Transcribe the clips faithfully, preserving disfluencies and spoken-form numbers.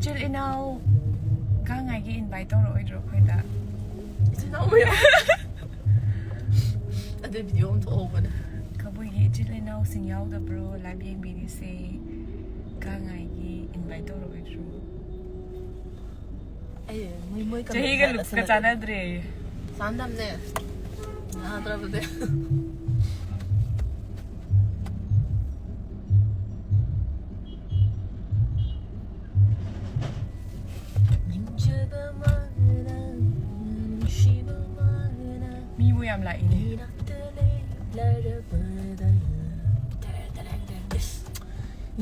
ꯏꯆꯤꯜ ꯏꯅꯥꯎ ꯒꯥꯡꯉꯥꯏꯒꯤ invite ꯇꯧꯔꯛꯑꯣꯏꯗ꯭ꯔꯣ ꯑꯩꯈꯣꯏꯗ? ꯏꯆꯤꯜ ꯏꯅꯥꯎ ꯃꯌꯥꯝ ꯑꯗꯨ video ꯑꯃ ꯊꯣꯛꯍꯧꯕꯅꯦ꯫ ꯀꯕꯨꯏꯒꯤ ꯏꯆꯤꯜ ꯏꯅꯥꯎꯁꯤꯡ ꯌꯥꯎꯗꯕ꯭ꯔꯣ live ꯌꯦꯡꯕꯤꯔꯤꯁꯦ? ꯒꯥꯡꯉꯥꯏꯒꯤ invite ꯇꯧꯔꯛꯑꯣꯏꯗ꯭ꯔꯣ? ꯑꯩ ꯃꯣꯏ ꯃꯣꯏ ꯆꯍꯤꯒ ꯂꯨꯞꯀ ꯆꯥꯟꯅꯗ꯭ꯔꯦ꯫ ꯆꯥꯟꯅꯗꯕꯅꯦ꯫ ꯌꯥꯗ꯭ꯔꯕꯅꯦ꯫ ꯅꯤꯡꯖꯕ ꯃꯥꯅ, ꯅꯨꯡꯁꯤꯕ ꯃꯥꯅ, ꯃꯤꯕꯨ ꯌꯥꯝ ꯂꯥꯛꯏꯅꯦ꯫ ꯏꯅꯥꯛꯇ ꯂꯩ ꯂꯩꯔꯕꯗ꯫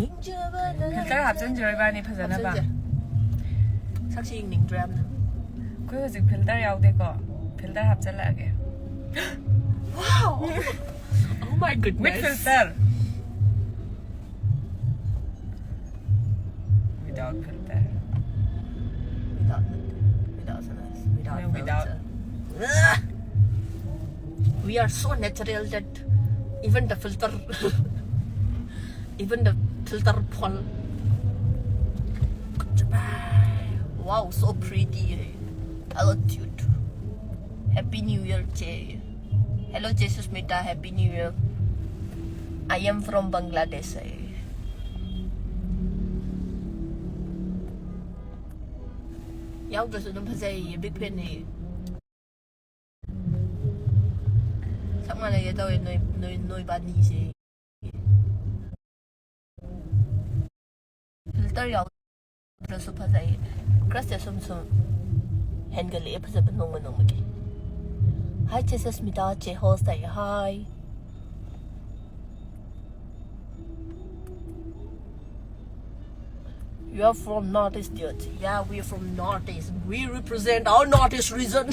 ꯌꯦꯡꯖꯕ ꯅꯪ Filter ꯍꯥꯞꯆꯤꯟꯁꯤꯔꯣ ꯏꯕꯥꯅꯤ ꯐꯖꯅꯕ? ꯍꯥꯞꯆꯤꯟꯁꯦ꯫ ꯁꯛꯁꯤ ꯌꯦꯡꯅꯤꯡꯗ꯭ꯔꯣ ꯌꯥꯝꯅ? ꯑꯩꯈꯣꯏ ꯍꯧꯖꯤꯛ filter ꯌꯥꯎꯗꯦꯀꯣ? Filter ꯍꯥꯞꯆꯤꯜꯂꯛꯑꯒꯦ꯫ Wow! Oh my With goodness. Filter. Without filter. Without, without filter. Without No, without. Filter. Ugh. We are so natural that even the filter, even the filter fall. Wow, so pretty. Hello, dude. Happy New Year, Jay. Hello, Jay Susmita. Happy New Year. I am from Bangladesh. ꯌꯥꯎꯗ꯭ꯔꯁꯨ ꯑꯗꯨꯝ ꯐꯖꯩꯌꯦ, big fan ꯅꯦ꯫ ꯆꯞ ꯃꯥꯟꯅꯩꯌꯦ ꯇꯧꯋꯦ ꯅꯣꯏ ꯅꯣꯏ ꯅꯣꯏ ꯕꯥꯅꯤꯁꯦ꯫ Filter ꯌꯥꯎꯗ꯭ꯔꯁꯨ ꯐꯖꯩ꯫ Crush ꯁꯦ ꯁꯨꯝ ꯁꯨꯝ ꯍꯦꯟꯒꯠꯂꯛꯑꯦ ꯐꯖꯕ ꯅꯣꯡꯃ ꯅꯣꯡꯃꯒꯤ꯫ Hi, Jay Susmita, Jay host ꯇꯥꯏ꯫ Hi. You are from Northeast, dude. Yeah, we are from Northeast. We represent our Northeast region.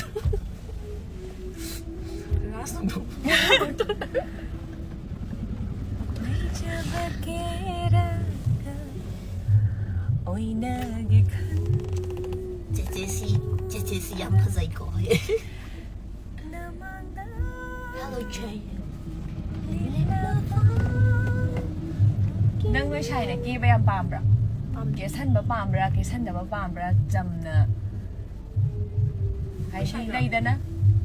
ꯂꯩꯖꯕꯒꯦꯔꯥ ꯑꯣꯏꯅꯒꯦ ꯈꯟ ꯆꯦꯆꯦꯁꯤ, ꯆꯦꯆꯦꯁꯤ ꯌꯥꯝ ꯐꯖꯩꯀꯣ꯫ ꯅꯃꯥꯡꯗ Hello, Jay. ꯅꯪ ꯅꯣꯏ ꯁꯥꯏꯅ ꯀꯦꯕ ꯌꯥꯝ ꯄꯥꯝꯕ꯭ꯔꯥ? ꯀꯦꯁꯟꯕ ꯄꯥꯝꯕ꯭ꯔꯥ, ꯀꯦꯁꯟꯗꯕ ꯄꯥꯝꯕ꯭ꯔꯥ? ꯆꯝꯅ ꯍꯥꯏꯗꯤ ꯂꯩꯗꯅ,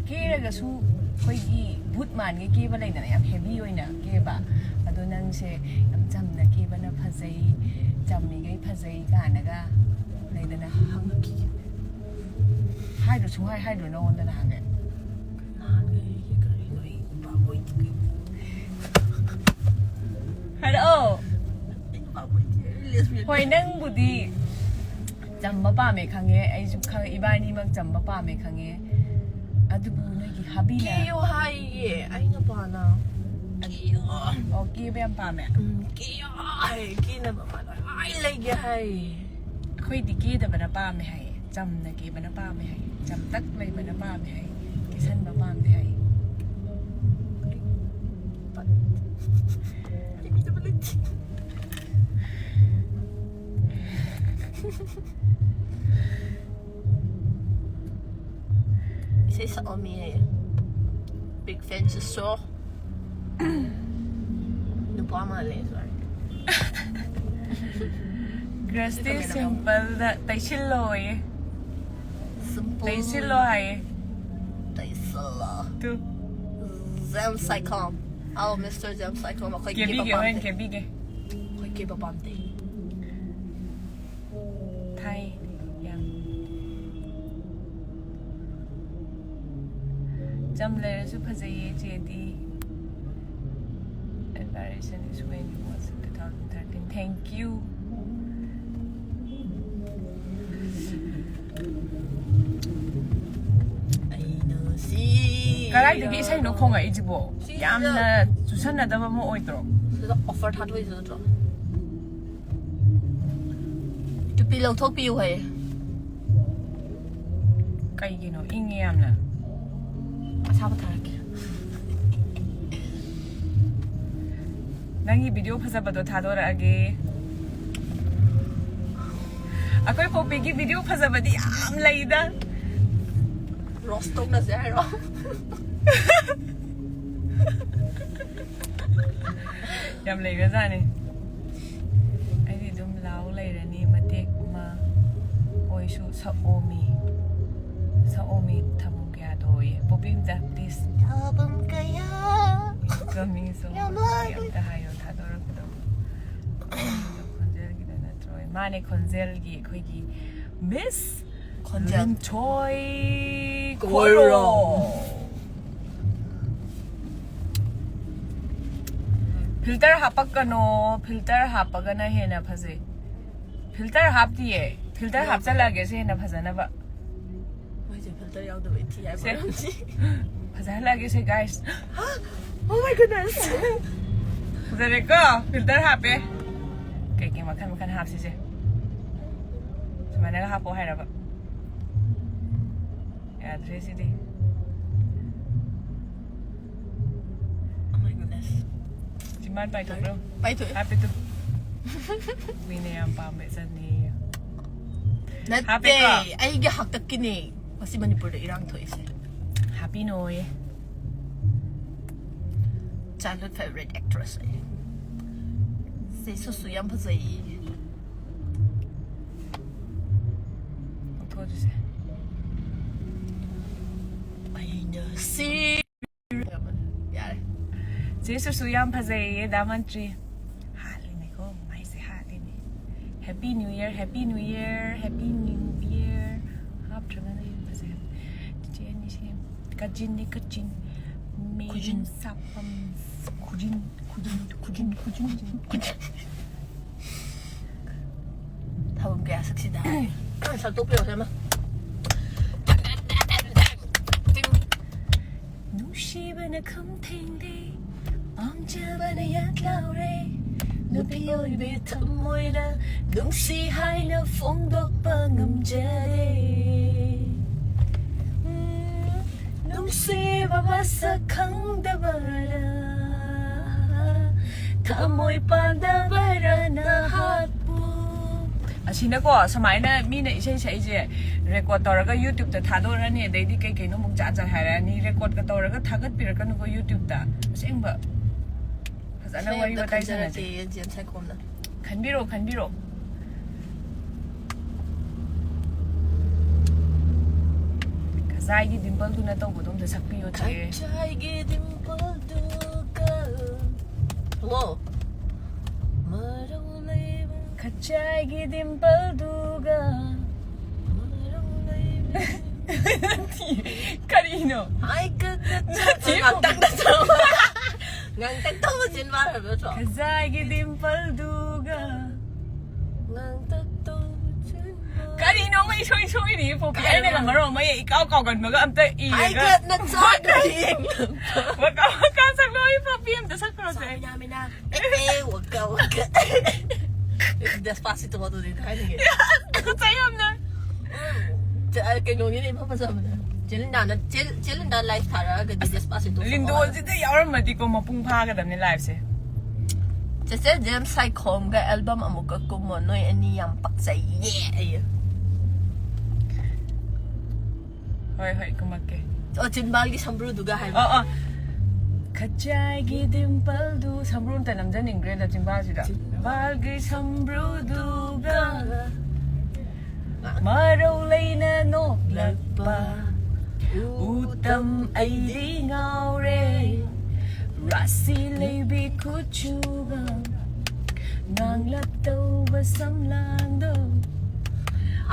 ꯀꯦꯔꯒꯁꯨ ꯑꯩꯈꯣꯏꯒꯤ ꯚꯨꯠ ꯃꯥꯟꯒꯩ ꯀꯦꯕ ꯂꯩꯗꯅ, ꯌꯥꯝ ꯍꯦꯚꯤ ꯑꯣꯏꯅ ꯀꯦꯕ꯫ ꯑꯗꯣ ꯅꯪꯁꯦ ꯌꯥꯝ ꯆꯝꯅ ꯀꯦꯕꯅ ꯐꯖꯩ, ꯆꯝꯃꯤꯈꯩ ꯐꯖꯩ ꯀꯥꯏꯅꯒ ꯂꯩꯗꯅ, ꯍꯪꯉꯛꯈꯤꯒꯦ꯫ ꯍꯥꯏꯗ꯭ꯔꯣ, ꯁꯨꯡꯍꯥꯏ ꯍꯥꯏꯗ꯭ꯔꯣ ꯅꯉꯣꯟꯗ ꯅꯍꯥꯟꯒꯩ? ꯅꯍꯥꯟꯒꯩ ꯀꯔꯤꯅꯣ ꯑꯩ ꯅꯨꯄꯥ ꯀꯣꯏꯗꯦ ꯀꯩꯅꯣ꯫ ꯍꯥꯏꯔꯛꯑꯣ꯫ ꯑꯩ ꯅꯨꯄꯥ ꯀꯣꯏꯗꯦ, ꯑꯩ lesbian꯫ ꯍꯣꯏ, ꯅꯪꯕꯨꯗꯤ ꯆꯝꯕ ꯄꯥꯝꯃꯦ ꯈꯪꯉꯦ, ꯑꯩꯁꯨ ꯈꯪ-, ꯏꯕꯥꯅꯤꯃꯛ ꯆꯝꯕ ꯄꯥꯝꯃꯦ ꯈꯪꯉꯦ꯫ ꯑꯗꯨꯕꯨ ꯅꯣꯏꯒꯤ ꯍꯥꯕꯤꯅ ꯀꯦꯌꯨ ꯍꯥꯏꯌꯦ ꯑꯩ ꯅꯨꯄꯥꯅ꯫ ꯀꯦꯌꯨ꯫ ꯑꯣ, ꯀꯦꯕ ꯌꯥꯝ ꯄꯥꯝꯃꯦ꯫ ꯎꯝ, ꯀꯦꯌꯨ ꯍꯥꯏ, ꯀꯦꯅꯕ ꯃꯥ ꯂꯣꯏ ꯂꯩꯒꯦ ꯍꯥꯏ꯫ ꯑꯩꯈꯣꯏꯗꯤ ꯀꯦꯗꯕꯅ ꯄꯥꯝꯃꯦ ꯍꯥꯏꯌꯦ, ꯆꯝꯅ ꯀꯦꯕꯅ ꯄꯥꯝꯃꯦ ꯍꯥꯏꯌꯦ, ꯆꯝꯇꯛ ꯂꯩꯕꯅ ꯄꯥꯝꯃꯦ ꯍꯥꯏꯌꯦ, ꯀꯦꯁꯟꯕ ꯄꯥꯝꯗꯦ ꯍꯥꯏꯌꯦ꯫ ꯀꯦꯕꯤꯗꯕ ꯂꯩꯇꯦ꯫ ꯏꯁꯩ ꯁꯛꯑꯝꯃꯤ ꯍꯥꯏꯌꯦ꯫ Big fan ꯁꯨ꯫ ꯅꯨꯄꯥ ꯃꯥꯜꯂꯦ, sorry꯫ ꯒ꯭ꯔꯦꯁꯇꯤ ꯁꯤꯝꯄꯜꯗ ꯇꯩꯁꯤꯜꯂꯣꯌꯦ꯫ Simple꯫ ꯇꯩꯁꯤꯜꯂꯣ ꯍꯥꯏꯌꯦ꯫ ꯇꯩꯁꯤꯜꯂꯣ꯫ ꯇꯨ꯫ ꯖꯦꯝꯁ ꯁꯥꯏꯈꯣꯝ꯫ ꯑꯧ, Mister ꯖꯦꯝꯁ ꯁꯥꯏꯈꯣꯝ, ꯑꯩꯈꯣꯏ ꯀꯦꯕ ꯀꯦꯕꯤꯒꯦ, ꯍꯣꯔꯦꯟ ꯄꯥꯝꯗꯦ꯫ ꯀꯦꯕꯤꯒꯦ꯫ ꯑꯩꯈꯣꯏ ꯀꯦꯕ ꯄꯥꯝꯗꯦ꯫ ꯊꯥꯏ ꯌꯥꯝ꯫ ꯆꯝ ꯂꯩꯔꯁꯨ ꯐꯖꯩꯌꯦ ꯆꯦꯗꯤ꯫ Admiration is when you was in two thousand thirteen. Thank you. ꯑꯩꯅ ꯁꯤ ꯀꯗꯥꯏꯗꯒꯤ ꯏꯁꯩꯅꯣ ꯈꯣꯡꯉꯛꯏꯁꯤꯕꯣ? ꯁꯤꯁꯤꯗ ꯌꯥꯝꯅ ꯆꯨꯁꯟꯅꯗꯕ ꯑꯃ ꯑꯣꯏꯗ꯭ꯔꯣ? ꯁꯤꯗ offer ꯊꯥꯗꯣꯛꯏꯁꯤ ꯅꯠꯇ꯭ꯔꯣ? ꯇꯨꯄꯤ ꯂꯧꯊꯣꯛꯄꯤꯌꯨ ꯍꯥꯏꯌꯦ꯫ ꯀꯩꯒꯤꯅꯣ? ꯏꯪꯉꯦ ꯌꯥꯝꯅ꯫ ꯑꯁꯥꯕ ꯊꯥꯔꯛꯀꯦ꯫ ꯅꯪꯒꯤ video ꯐꯖꯕꯗꯣ ꯊꯥꯗꯣꯔꯛꯑꯒꯦ꯫ ꯑꯩꯈꯣꯏ ꯄꯣꯄꯤꯒꯤ video ꯐꯖꯕꯗꯤ ꯌꯥꯝ ꯂꯩꯗ꯫ Roast ꯇꯧꯅꯁꯦ ꯍꯥꯏꯔꯣ? ꯌꯥꯝ ꯂꯩꯈ꯭ꯔꯖꯥꯠꯅꯤ꯫ ꯑꯩꯗꯤ ꯑꯗꯨꯝ ꯂꯥꯎ ꯂꯩꯔꯅꯤ꯫ ꯁꯨ ꯁꯛꯑꯣꯃꯤ, ꯁꯛꯑꯣꯃꯤ ꯊꯝꯃꯨ ꯀꯌꯥꯗꯣꯌꯦ꯫ ꯄꯣꯄꯤ ꯑꯝꯇ please꯫ ꯊꯥꯕꯝ ꯀꯌꯥ Coming soon. ꯌꯥꯝ ꯂꯥꯏ꯫ ꯑꯝꯇ ꯍꯥꯏꯌꯣ, ꯊꯥꯗꯣꯔꯛꯀꯗꯧꯕ꯫ ꯈꯣꯟꯖꯦꯜꯒꯤꯗ ꯅꯠꯇ꯭ꯔꯣ? ꯃꯥꯅꯦ, ꯈꯣꯟꯖꯦꯜꯒꯤ ꯑꯩꯈꯣꯏꯒꯤ Miss ꯈꯣꯟꯖꯦꯜ꯫ ꯂꯤꯟꯊꯣꯏ ꯀꯣꯏꯔꯣ꯫ ꯀꯣꯏꯔꯣ꯫ Filter ꯍꯥꯄꯛꯀꯅꯣ, filter ꯍꯥꯞꯄꯒꯅ ꯍꯦꯟꯅ ꯐꯖꯩ꯫ Filter ꯍꯥꯞꯇꯤꯌꯦ, filter ꯍꯥꯞꯆꯜꯂꯛꯑꯒꯦ ꯁꯤ ꯍꯦꯟꯅ ꯐꯖꯅꯕ꯫ ꯃꯣꯏꯁꯦ filter ꯌꯥꯎꯗꯕꯩ ꯊꯤ ꯍꯥꯏꯕ ꯁꯦ꯫ ꯑꯣꯏꯔꯝꯅꯤ꯫ ꯐꯖꯍꯜꯂꯛꯑꯒꯦ ꯁꯦ guys꯫ Oh my goodness. ꯐꯖꯔꯦꯀꯣ? Filter ꯍꯥꯞꯄꯦ꯫ ꯀꯩꯀꯩ ꯃꯈꯜ ꯃꯈꯜ ꯍꯥꯞꯁꯤꯁꯦ? ꯁꯨꯃꯥꯏꯅꯒ ꯍꯥꯞꯄꯣ ꯍꯥꯏꯔꯕ? ꯌꯥꯗ꯭ꯔꯦ ꯁꯤꯗꯤ꯫ Oh my goodness. ꯆꯤꯝꯕꯥꯟ ꯄꯥꯏꯊꯣꯛꯈ꯭ꯔꯣ꯫ ꯄꯥꯏꯊꯣꯛꯑꯦ꯫ ꯍꯥꯞꯄꯦ ꯇꯨ꯫ ꯃꯤꯅ ꯌꯥꯝ ꯄꯥꯝꯕ ꯏꯆꯟꯅꯤ꯫ ꯅꯠꯇꯦ, ꯍꯥꯞꯄꯦꯀꯣ? ꯑꯩꯒꯤ ꯍꯥꯛꯇꯛꯀꯤꯅꯦ ꯉꯁꯤ ꯃꯅꯤꯄꯨꯔꯗ ꯏꯔꯥꯡ ꯊꯣꯛꯏꯁꯦ꯫ ꯍꯥꯞꯄꯤꯅꯣꯌꯦ꯫ Childhood favorite actress ꯑꯩ꯫ ꯁꯦ ꯁꯨꯁꯨ ꯌꯥꯝ ꯐꯖꯩ꯫ ꯂꯧꯊꯣꯛꯑꯁꯦ꯫ ꯑꯩꯅ ꯁꯤ ꯌꯥꯔꯦ꯫ ꯆꯦ ꯁꯨꯁꯨ ꯌꯥꯝ ꯐꯖꯩꯌꯦ ꯗꯥ ꯃꯟꯇ꯭ꯔꯤ꯫ ꯍꯥꯠꯂꯤꯅꯦꯀꯣ, ꯃꯥꯏꯁꯦ ꯍꯥꯠꯂꯤꯅꯦ꯫ Happy New Year, Happy New Year, Happy New Year꯫ ꯍꯥꯞꯇ꯭ꯔꯒꯅ ꯍꯦꯟꯅ ꯐꯖꯩ꯫ ꯆꯤꯆꯦ ꯑꯅꯤꯁꯦ ꯀꯥꯆꯤꯟꯅꯤ, ꯀꯥꯆꯤꯟ꯫ ꯃꯦꯔꯤꯟ ꯈꯨꯖꯤꯟ꯫ ꯁꯥꯄꯝ꯫ ꯈꯨꯖꯤꯟ, ꯈꯨꯖꯤꯟ, ꯈꯨꯖꯤꯟ, ꯈꯨꯖꯤꯟ, ꯈꯨꯖꯤꯟ꯫ ꯊꯥꯕꯝ ꯀꯌꯥ ꯁꯛꯁꯤꯗ꯫ ꯁꯛꯇꯣꯛꯄꯤꯔꯣꯁꯦ ꯑꯃ꯫ ꯅꯨꯡꯁꯤꯕꯅ ꯈꯝ ꯊꯦꯡꯂꯦ, ꯄꯥꯝꯖꯕꯅ ꯌꯥꯠ ꯂꯥꯎꯔꯦ꯫ ꯅꯨꯄꯤ ꯑꯣꯏꯕꯤ ꯊꯃꯣꯏꯅ ꯅꯨꯡꯁꯤ ꯍꯥꯏꯅ ꯐꯣꯡꯗꯣꯛꯄ ꯉꯝꯖꯔꯦ꯫ ꯎꯝ, ꯅꯨꯡꯁꯤꯕ ꯃꯁꯛ ꯈꯪꯗꯕꯅ ꯊꯃꯣꯏ ꯄꯥꯟꯗꯕꯔ ꯅꯍꯥꯛꯄꯨ꯫ ꯑꯁꯤꯅꯀꯣ, ꯁꯨꯃꯥꯏꯅ ꯃꯤꯅ ꯏꯁꯩ ꯁꯛꯏꯁꯦ record ꯇꯧꯔꯒ YouTube-ꯇ ꯊꯥꯗꯣꯔꯅꯤ, ꯑꯗꯩꯗꯤ ꯀꯩ ꯀꯩꯅꯣ ꯑꯃꯨꯛ ꯖꯥꯠ ꯖꯥꯠ ꯍꯥꯏꯔꯛꯑꯅꯤ꯫ Record-ꯀ ꯇꯧꯔꯒ ꯊꯥꯒꯠꯄꯤꯔꯛꯀꯅꯨꯀꯣ YouTube-ꯇ꯫ ꯑꯁꯦꯡꯕ꯫ ꯐꯖꯅ ꯋꯥꯔꯤ ꯋꯥꯇꯥꯏ ꯁꯥꯟꯅꯁꯦ꯫ ꯖꯦꯝꯁ ꯍꯥꯏꯈꯣꯝꯅ꯫ ꯈꯟꯕꯤꯔꯣ, ꯈꯟꯕꯤꯔꯣ꯫ ꯈꯖꯥꯏꯒꯤ ꯗꯤꯝꯄꯜꯗꯨꯅ ꯇꯧꯕꯗꯣ ꯑꯝꯇ ꯁꯛꯄꯤꯌꯣ ꯆꯦ꯫ ꯈꯖꯥꯏꯒꯤ ꯗꯤꯝꯄꯜꯗꯨꯒ ꯍꯜꯂꯣ ꯃꯔꯧ ꯂꯩꯕ ꯈꯖꯥꯏꯒꯤ ꯗꯤꯝꯄꯜꯗꯨꯒ ꯃꯔꯧ ꯂꯩꯕ ꯀꯔꯤꯅꯣ? ꯍꯥꯏꯒꯠꯅ ꯅꯠꯇꯦ꯫ ꯉꯥꯛꯇꯪꯗ ꯆꯠꯂꯣ ꯉꯥꯛꯇꯪ ꯇꯧꯕ ꯆꯤꯟꯕ ꯍꯥꯏꯕ ꯅꯠꯇ꯭ꯔꯣ ꯈꯖꯥꯏꯒꯤ ꯗꯤꯝꯄꯜꯗꯨꯒ ꯉꯥꯛꯇꯪ ꯇꯧꯕ ꯆꯤꯟꯕ ꯀꯔꯤꯅꯣ ꯑꯃ ꯏꯁꯣꯏ ꯁꯣꯏꯔꯤ ꯄꯣꯄꯤ? ꯑꯩꯅꯒ ꯃꯔꯣꯟ ꯑꯃ ꯏꯀꯥꯎ ꯀꯥꯎꯒꯟꯕꯒ ꯑꯝꯇ ꯏꯔꯒ ꯍꯥꯏꯒꯠꯅ ꯆꯠꯂꯣ ꯌꯦꯡꯉꯣ ꯋꯥꯀꯥ ꯋꯥꯀꯥ ꯁꯛꯂꯣ ꯄꯣꯄꯤ ꯑꯝꯇ ꯁꯛꯈ꯭ꯔꯣꯁꯦ꯫ ꯃꯤꯅꯥ ꯃꯤꯅꯥ ꯑꯦ ꯑꯦ ꯋꯥꯀꯥ ꯋꯥꯀꯥ ꯗꯦꯁꯄꯥꯁꯤꯇꯣ ꯑꯗꯨꯗꯤ ꯊꯥꯏꯅꯒꯤ ꯀꯆꯩ ꯌꯥꯝꯅ꯫ ꯀꯩꯅꯣꯒꯤꯅꯦ ꯏꯐ ꯐꯖꯕꯅꯦ ꯆꯦꯂꯤꯟꯗꯥꯅ ꯆꯦꯂꯤꯟꯗꯥ ꯂꯥꯏꯐ ꯊꯥꯔꯛꯑꯒꯗꯤ ꯗꯦꯁꯄꯥꯁꯤꯇꯣ ꯂꯤꯟꯗꯣꯁꯤꯗ ꯌꯥꯎꯔꯝꯃꯗꯤꯀꯣ ꯃꯄꯨꯡ ꯐꯥꯒꯗꯕꯅꯦ ꯂꯥꯏꯐꯁꯦ꯫ ꯆꯦꯆꯦ ꯖꯦꯝꯁ ꯁꯥꯏꯈꯣꯝꯒ ꯑꯦꯜꯕꯝ ꯑꯃꯨꯛꯀ ꯀꯨꯝꯃꯣ ꯅꯣꯏ ꯑꯅꯤ ꯌꯥꯝ ꯄꯛꯆꯩꯌꯦ ꯑꯩ ꯍꯣꯏ ꯍꯣꯏ ꯀꯨꯝꯃꯛꯀꯦ꯫ ꯑꯣ ꯆꯤꯟꯕꯥꯜꯒꯤ ꯁꯝꯕ꯭ꯔꯨꯗꯨꯒ ꯍꯥꯏꯕ ꯑꯣ ꯑꯣ ꯈꯖꯥꯏꯒꯤ ꯗꯤꯝꯄꯜꯗꯨ ꯁꯝꯕ꯭ꯔꯨ ꯑꯝꯇ ꯅꯝꯖꯅꯤꯡꯈ꯭ꯔꯦꯗ ꯆꯤꯟꯕꯥꯜꯁꯤꯗ꯫ ꯆꯤꯟꯕꯥꯜꯒꯤ ꯁꯝꯕ꯭ꯔꯨꯗꯨꯒ ꯃꯔꯧ ꯂꯩꯅ ꯅꯣꯛꯂꯛꯄ ꯎꯇꯝ ꯑꯩꯗꯤ ꯉꯥꯎꯔꯦ꯫ ꯔꯥꯁꯤ ꯂꯩꯕꯤ ꯀꯨꯆꯨꯒ ꯉꯥꯡꯂꯛ ꯇꯧꯕ ꯁꯝꯂꯥꯡꯗꯣ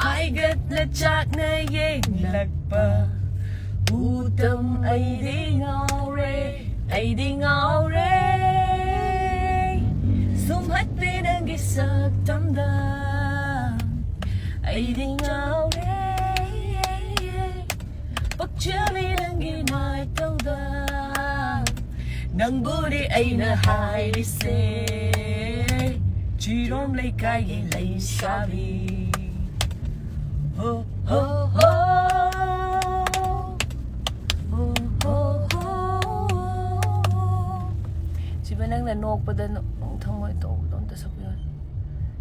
ꯍꯥꯏꯒꯠꯅ ꯆꯥꯛꯅ ꯌꯦꯡꯂꯛꯄ ꯎꯇꯝ ꯑꯩꯗꯤ ꯉꯥꯎꯔꯦ꯫ ꯑꯩꯗꯤ ꯉꯥꯎꯔꯦ ꯁꯨꯝꯍꯠꯄꯤ ꯅꯪꯒꯤ ꯁꯛꯇꯝꯗ꯫ ꯑꯩꯗꯤ ꯉꯥꯎꯔꯦ ꯄꯛꯆꯕꯤ ꯅꯪꯒꯤ ꯃꯥꯏꯇꯧꯗ꯫ ꯅꯪꯕꯨꯗꯤ ꯑꯩꯅ ꯍꯥꯏꯔꯤꯁꯦ ꯆꯤꯔꯣꯝ ꯂꯩꯀꯥꯏꯒꯤ ꯂꯩꯁꯥꯕꯤ꯫ ꯍꯣ ꯍꯣ ꯍꯣ ꯍꯣ ꯍꯣ ꯍꯣ꯫ ꯁꯤꯕ ꯅꯪꯅ ꯅꯣꯛꯄꯗ ꯅꯣꯛ- ꯊꯃꯣꯏ ꯇꯧꯕꯗꯣ ꯑꯝꯇ ꯁꯛꯄꯤꯌꯣ꯫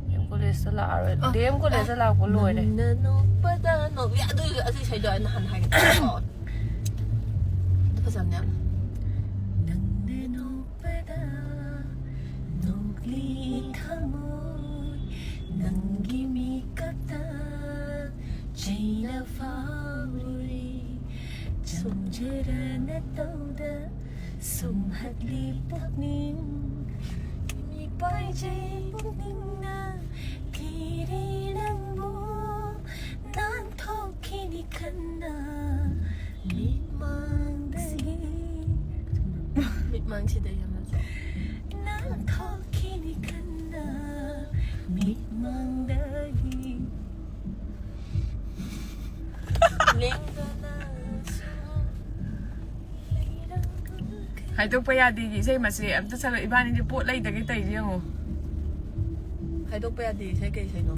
ꯗꯤ ꯑꯦꯝ ꯀꯣꯂꯦꯖꯇ ꯂꯥꯛꯑꯔꯣꯏ꯫ ꯗꯤ ꯑꯦꯝ ꯀꯣꯂꯦꯖꯇ ꯂꯥꯛꯄ ꯂꯣꯏꯔꯦ꯫ ꯅꯪꯅ ꯅꯣꯛꯄꯗ ꯅꯣꯛ ꯑꯗꯨ ꯑꯗꯨ ꯏꯁꯩꯗꯣ ꯑꯩ ꯅꯍꯥꯟ ꯍꯥꯏꯒꯦ ꯇꯧꯕꯀꯣ ꯑꯗꯨ ꯐꯖꯕꯅꯦ ꯌꯥꯝꯅ ꯅꯪꯅ ꯅꯣꯛꯄꯗ ꯅꯣꯛꯂꯤ ꯊꯃꯣꯏ ꯅꯪꯒꯤ ꯃꯤꯀꯞꯇ ꯆꯩꯅ ꯐꯥꯎꯔꯤ꯫ ꯅꯇꯧꯗ ꯁꯨꯝꯍꯠꯂꯤ ꯄꯨꯛꯅꯤꯡ, ꯃꯤꯄꯥꯏꯖꯩ ꯄꯨꯛꯅꯤꯡꯅ ꯊꯤꯔꯤ ꯅꯪꯕꯨ, ꯅꯥꯟꯊꯣꯛꯈꯤꯅꯤ ꯈꯟꯅ ꯃꯤꯠꯃꯥꯡꯗꯒꯤ꯫ ꯃꯤꯠꯃꯥꯡꯁꯤꯗ ꯌꯦꯡꯉꯁꯨ꯫ ꯅꯥꯟꯊꯣꯛꯈꯤꯅꯤ ꯈꯟꯅ ꯃꯤꯠꯃꯥꯡꯗꯒꯤ꯫ ꯂꯦꯡꯗꯅ ꯍꯥꯏꯗꯣꯛꯄ ꯌꯥꯗꯦꯒꯤ ꯏꯁꯩ ꯃꯁꯤ ꯑꯝꯇ ꯁꯛꯂꯛ꯫ ꯏꯕꯥꯅꯤꯗꯤ ꯄꯣꯠ ꯂꯩꯗꯒꯤ ꯇꯩꯁꯦ ꯌꯦꯡꯉꯣ꯫ ꯍꯥꯏꯗꯣꯛꯄ ꯌꯥꯗꯦ ꯏꯁꯩ ꯀꯩ ꯏꯁꯩꯅꯣ?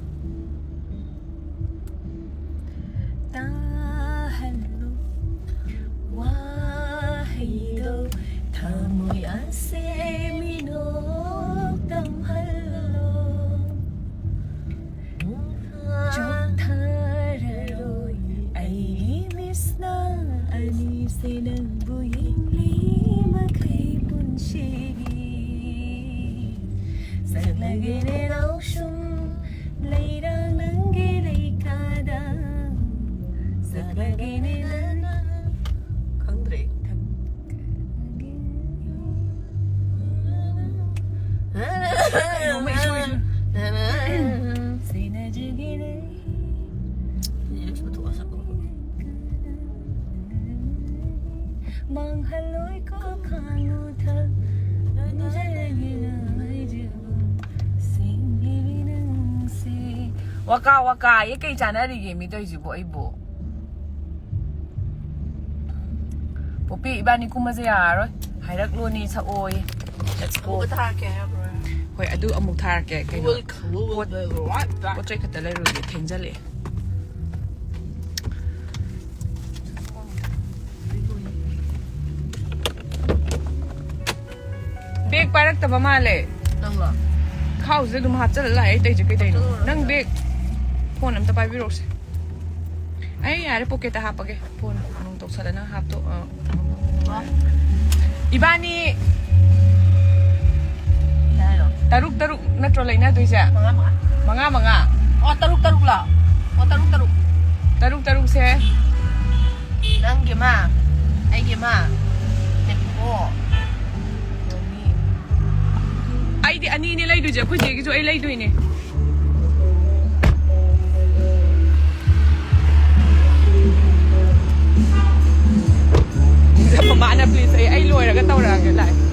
ꯇꯥꯍꯜꯂꯨ ꯋꯥꯍꯩꯗꯣ, ꯊꯃꯣꯏ ꯑꯁꯦ ꯃꯤꯅꯣꯛ ꯇꯝꯍꯜꯂꯣ꯫ ꯆꯣꯛꯊꯔꯔꯣꯏ ꯑꯩꯒꯤ ꯃꯤꯠꯁꯅ ꯑꯅꯤꯁꯦ ꯅꯪꯕꯨ ꯌꯦꯡꯂꯤ ꯃꯈꯩ ꯄꯨꯟꯁꯤꯒꯤ꯫ ꯁꯛꯂꯒꯦꯅꯦ ꯂꯧꯁꯨꯝ ꯂꯩꯔꯥꯡ ꯅꯪꯒꯤ ꯂꯩꯀꯥꯗ꯫ ꯁꯛꯂꯒꯦꯅꯦ ꯅꯪ꯫ ꯈꯪꯗ꯭ꯔꯦ꯫ ꯀꯩꯅꯣꯝꯃ ꯏꯁꯣꯏ ꯏꯁꯣꯏ꯫ ꯁꯦꯟꯅꯖꯒꯦꯅꯦ꯫ ꯂꯤꯔꯤꯛꯁ ꯄꯨꯊꯣꯛꯑ ꯁꯛꯄ꯫ ꯃꯥꯡꯍꯜꯂꯣꯏꯀꯣ ꯈꯥꯡꯉꯨ ꯊꯛ ꯅꯝꯖꯔꯒꯦꯅ ꯍꯥꯏꯖꯕ ꯁꯦꯡꯂꯤꯕꯤ ꯅꯪꯁꯦ꯫ ꯋꯥꯀꯥ ꯋꯥꯀꯥ ꯌꯦ ꯀꯩ ꯆꯥꯟꯅꯔꯤꯒꯦ ꯃꯤ ꯇꯧꯔꯤꯁꯤꯕꯣ ꯑꯩꯕꯨ? ꯄꯣꯄꯤ, ꯏꯕꯥꯅꯤ ꯀꯨꯝꯃꯁꯦ ꯌꯥꯔꯔꯣꯏ꯫ ꯍꯥꯏꯔꯛꯂꯣꯅꯤ ꯁꯛꯑꯣꯌꯦ꯫ Let's go꯫ ꯑꯃꯨꯛꯀ ꯊꯥꯔꯛꯀꯦ ꯍꯥꯏꯕ꯭ꯔꯣ? ꯍꯣꯏ, ꯑꯗꯨ ꯑꯃꯨꯛ ꯊꯥꯔꯛꯀꯦ꯫ ꯀꯩꯅꯣ, Will, will, ꯄꯣꯠ, will, what? ꯄꯣꯠ ꯆꯩ ꯈꯛꯇ ꯂꯩꯔꯨꯒꯦ, ꯊꯦꯡꯖꯜꯂꯛꯑꯦ꯫ ꯕꯦꯒ ꯄꯥꯏꯔꯛꯇꯕ ꯃꯥꯜꯂꯦ꯫ ꯅꯪꯂꯣ? ꯈꯥꯎꯁꯦ ꯑꯗꯨꯝ ꯍꯥꯞꯆꯜꯂ ꯂꯥꯛꯑꯦ, ꯑꯩ ꯇꯧꯔꯤꯁꯦ ꯀꯩꯗꯧꯅꯣ? ꯍꯥꯞꯆꯜꯂꯨꯔꯣ꯫ ꯅꯪ ꯕꯦꯒ, ꯐꯣꯟ ꯑꯝꯇ ꯄꯥꯏꯕꯤꯔꯛꯎꯁꯦ꯫ ꯑꯩ ꯌꯥꯔꯦ, ꯄꯣꯀꯦꯠꯇ ꯍꯥꯞꯄꯒꯦ꯫ ꯐꯣꯟ ꯅꯨꯡ ꯇꯧꯁꯜꯂ ꯅꯪ ꯍꯥꯞꯇꯣꯛ-, ꯑ, ꯏꯕꯥꯅꯤ ꯀꯌꯥ ꯍꯥꯏꯅꯣ? ꯇꯔꯨꯛ ꯇꯔꯨꯛ ꯅꯠꯇ꯭ꯔꯣ ꯂꯩꯅꯗꯣꯏꯁꯦ? ꯃꯉꯥ ꯃꯉꯥ꯫ ꯃꯉꯥ ꯃꯉꯥ? ꯑꯣ, ꯇꯔꯨꯛ ꯇꯔꯨꯛꯂꯣ? ꯑꯣ, ꯇꯔꯨꯛ ꯇꯔꯨꯛ꯫ ꯇꯔꯨꯛ ꯇꯔꯨꯛꯁꯦ? ꯅꯪꯒꯤ ꯑꯃ, ꯑꯩꯒꯤ ꯑꯃ ꯂꯦꯞꯄꯣ꯫ ꯑꯩꯗꯤ ꯑꯅꯤꯅꯦ ꯂꯩꯗꯣꯏꯁꯦ, ꯑꯩꯈꯣꯏ ꯆꯦꯒꯤꯁꯨ ꯑꯩ ꯂꯩꯗꯣꯏꯅꯦ꯫ ꯃꯃꯥꯅ please ꯑꯩ ꯑꯩ ꯂꯣꯏꯔꯒ ꯇꯧꯔꯛꯑꯒꯦ ꯂꯥꯛꯑꯦ꯫